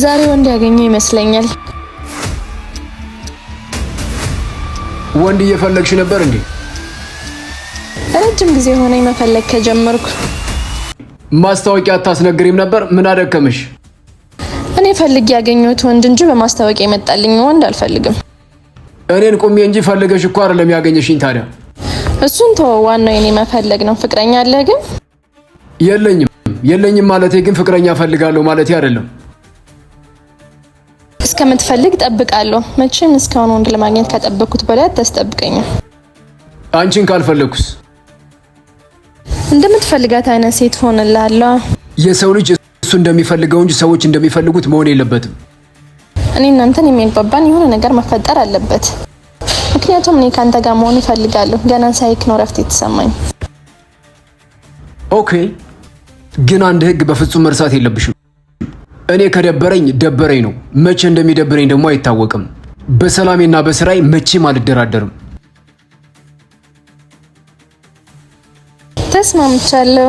ዛሬ ወንድ ያገኘው ይመስለኛል። ወንድ እየፈለግሽ ነበር እንዴ? ረጅም ጊዜ ሆነኝ መፈለግ ከጀመርኩ። ማስታወቂያ አታስነግሪም ነበር? ምን አደከመሽ? እኔ ፈልጌ ያገኘሁት ወንድ እንጂ በማስታወቂያ የመጣልኝ ወንድ አልፈልግም። እኔን ቁሜ እንጂ ፈልገሽ እኮ አይደለም ያገኘሽኝ። ታዲያ እሱን ተወው፣ ዋናው የኔ መፈለግ ነው። ፍቅረኛ አለህ ግን? የለኝም። የለኝም ማለቴ ግን ፍቅረኛ ፈልጋለሁ ማለቴ አይደለም። እስከምትፈልግ ጠብቃለሁ። መቼም እስካሁን ወንድ ለማግኘት ከጠበቅኩት በላይ አታስጠብቀኝም። አንቺን ካልፈለግኩስ? እንደምትፈልጋት አይነት ሴት ሆንልሃለሁ። የሰው ልጅ እሱ እንደሚፈልገው እንጂ ሰዎች እንደሚፈልጉት መሆን የለበትም። እኔ እናንተን የሚያግባባን የሆነ ነገር መፈጠር አለበት። ምክንያቱም እኔ ከአንተ ጋር መሆን እፈልጋለሁ። ገና ሳይክ ነው ረፍት የተሰማኝ። Okay፣ ግን አንድ ህግ በፍጹም መርሳት የለብሽም። እኔ ከደበረኝ ደበረኝ ነው። መቼ እንደሚደብረኝ ደግሞ አይታወቅም። በሰላሜና በስራዬ መቼም አልደራደርም። ተስማምቻለሁ።